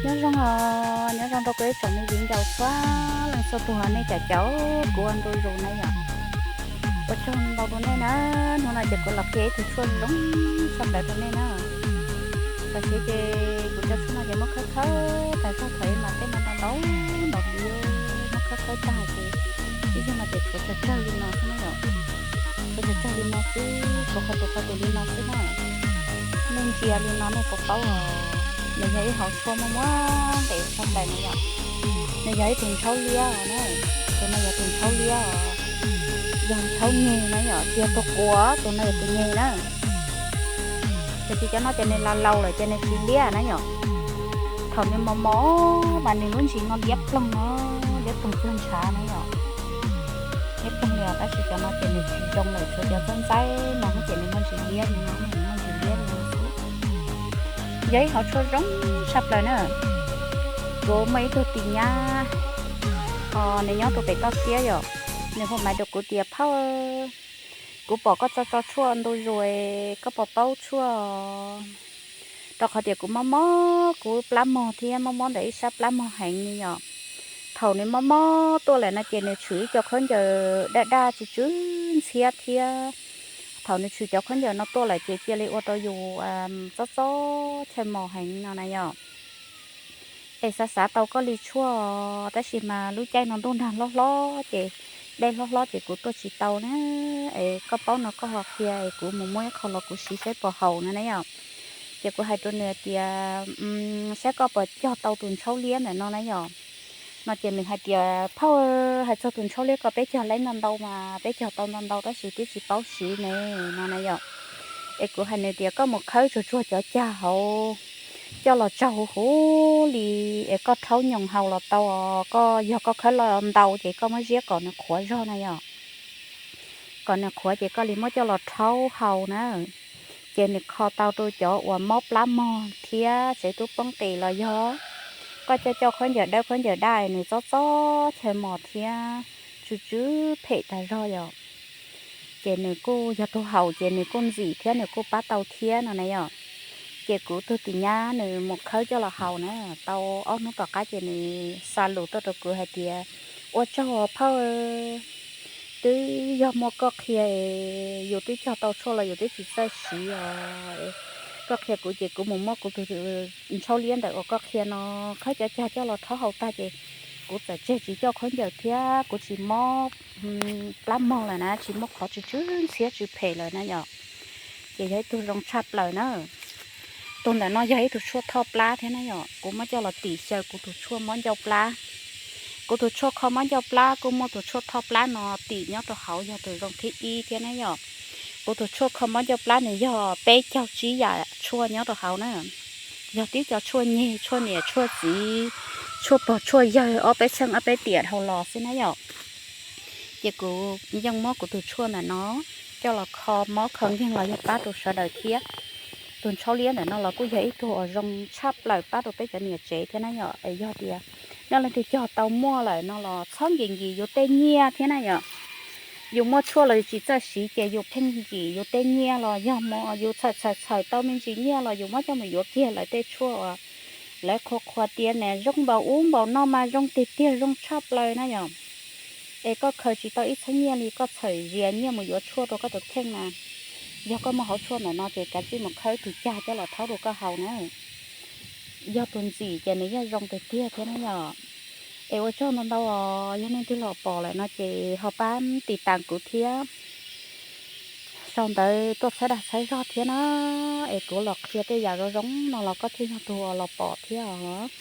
Nyob zoo os, nyob zoo rau kuv ib tsoom me viv ncaus txhua leej txhua tus, nej cov caum kuv ua ntu zus na yom. Ua tsaug ntau rau nej na, hnub no ces kuv los qhia ib tug tshuaj zoo tshaj plaws rau nej na. Tam sim ces kuv cov tshuaj no ces muab khawb khawb tas zog, thaum ub mas tej no ntau ntau npaum li, muab khawb khawb tag ces ib zaug no ces tshuav tsawg tsawg li no xwb na yom. Tshuav tsawg tsawg li no xwb, tshuav qhov tus qhov tus li no xwb na. Nej ntsia li no nej puas paub os, nws yog ib hauv tshuaj muaj muaj nqis tshaj plaws na yom. Nws yog ib tug ntshaub liab os na, tus no yog tus ntshaub liab os, yog ntshaub nyeg na yom, tsis yog tus quav, tus no yog tus nyeg na. Tiam sis cov no ces nws laus laus lawm ces nws tsis liab na yom. Thaum nws mos mos mas nws lub ntsis no liab ploog na, liab ploog cuag ntshav na yom. Liab ploog li os, tab sis cov no ces nws tsis zoo lawm, tshuav cov ntxaib ntxaib no ces nws muaj ntsis liab li no, nws muaj ntsis liab li no xwb. Yog ib hauv tshuaj zoo tshaj plaws na. Kuv muaj ib tug tis nyab, nws nyob rau pem toj siab yom, nws hu maiv rau kuv tias, Phauj, kuv pom koj tso tso tshuaj ntu zus, koj puas paub tshuaj? Rau qhov tias kuv mob mob kuv plab mog thiab mob mob ntawm ib sab plab mog heev li yom. Thaum nws mob mob tuaj lawm no ces nws tshwm ib co khaub ncaws daj daj tsw tsw ntxhiab thiab. Thaum nws tshwm cov khaub ncaws no tuaj lawm ces cia li ua rau yus txob txob chaw mos heev no na yom. Es xav xav tau koj li tshuaj, tab sis mas lub caij no ntuj nag hlob hlob ces, dej hlob hlob ces kuv tuaj tsis tau na. Es koj paub no koj ho qhia es kuv mus muab ib qho los kuv siv saib puas haum no na yom. Ces kuv hais rau nws tias, Saib koj puas cog tau tus ntshaub liab ntawm no na yom. No ces nws hais tias, Phauj, hais txog tus ntshaub liab ko peb cog laib ntau ntau mas peb cog tau ntau ntau tab sis twb tsis paub siv ne, no na yom. Es kuv hais nws tias, Koj mus khawb tsuag tsuag cov cag hauv coj los tsaug huv huv li es koj rhaub nyoos haus los tau os. Koj yog koj khawb los ntau ces koj muab ziab kom nws qhuav zog na yom. Kom nws qhuav ces koj li muab coj los rhaub haus na. Ces nws kho tau rau cov uas mob plab mog thiab tsev tub poob qis los yog koj coj coj khaub ncaws dawb khaub ncaws daj nws txob txob chaw mos thiab tsw tsw phem tas zog yom. Ces nws kuj yog tus haus ces nws kuj ntxim thiab nws kuj pab tau thiab no na yom. Ces kuv tug tis nyab nws mus khawb coj los haus na, tau ob hnub tom qab ces nws xa lus tuaj rau kuv hais tias, Ua tsaug phauj, twb yog muaj koj qhia es yus twb cog tau tshuaj los yus twb tsis txawj siv os. Koj qhia kuv ces kuv mus muab kuv tus ntshaub liab ntawm uas koj qhia no khawb cov cag coj los rhaub haus tag ces kuv txawm tseg tsis coj khaub ncaws thiab kuv tsis mob plab mog lawm na, tsis muaj qhov tsw tsw ntxhiab tsw phem lawm na yom. Ces yog ib tug zoo tshaj plaws na. Tus ntawm no yog ib tug tshuaj thoj plab thiab na yom, kuv muab coj los tim xyaw kuv tus tshuaj mob ncauj plab. Kuv tus tshuaj kho mob ncauj plab kuj muaj tus tshuaj thoj plab no tim nyob rau hauv yog tus zoo thib ib thiab na yom. Kuv tus tshuaj kho mob ncauj plab nws yog peb caug tsib yam tshuaj nyob rau hauv na. Yog tib co tshuaj nyeg, tshuaj niam tshuaj txiv, tshuaj pog tshuaj yawg ob peb xeej ob peb tiam dhau los xwb na yom. Ces kuv yeej muab kuv tus tshuaj ntawm no coj los kho mob kho nkeeg los yog pab rau sawv daws thiab. Tus ntshaub liab ntawm no los kuj yog ib tug uas zoo tshaj plaws pab rau peb cov niam tsev thiab na yom. Es yog tias nej leej twg cog tau muaj lawm no los txhob nkim nkim yus tej nyiaj thiab na yom. Yus muaj tshuaj los yus tsis txawj siv ces yus pheej nkim yus tej nyiaj los yog yus txhawm txhawm txhawm tau me ntsis nyiaj los yus muab coj mus yuav kiag lawv tej tshuaj uas lawv qhuas qhuas tias niam zoo npaum ub npaum no mas zoo tiag tiag zoo tshaj plaws na yom. Es koj khaws tsis tau ib txhiab nyiaj li koj txhawm zias nyiaj mus yuav tshuaj rau koj tus kheej na. Yog koj muaj hauv tshuaj ntawm no ces kav tsij mus khawb tus cag coj los rhaub rau koj haus na. Yog tus ntxim ces nws yeej zoo tiag tiag thiab na yom. Es ua tsaug ntau ntau os, yog nej twg los pom lawm no ces ho pab tiv tas kuv thiab. Sau ntawv tuaj txhawb dag txhawb zog thiab na, es kuv los qhia tej yam zoo zoo no los koj thiaj yog tus uas los pom thiab os.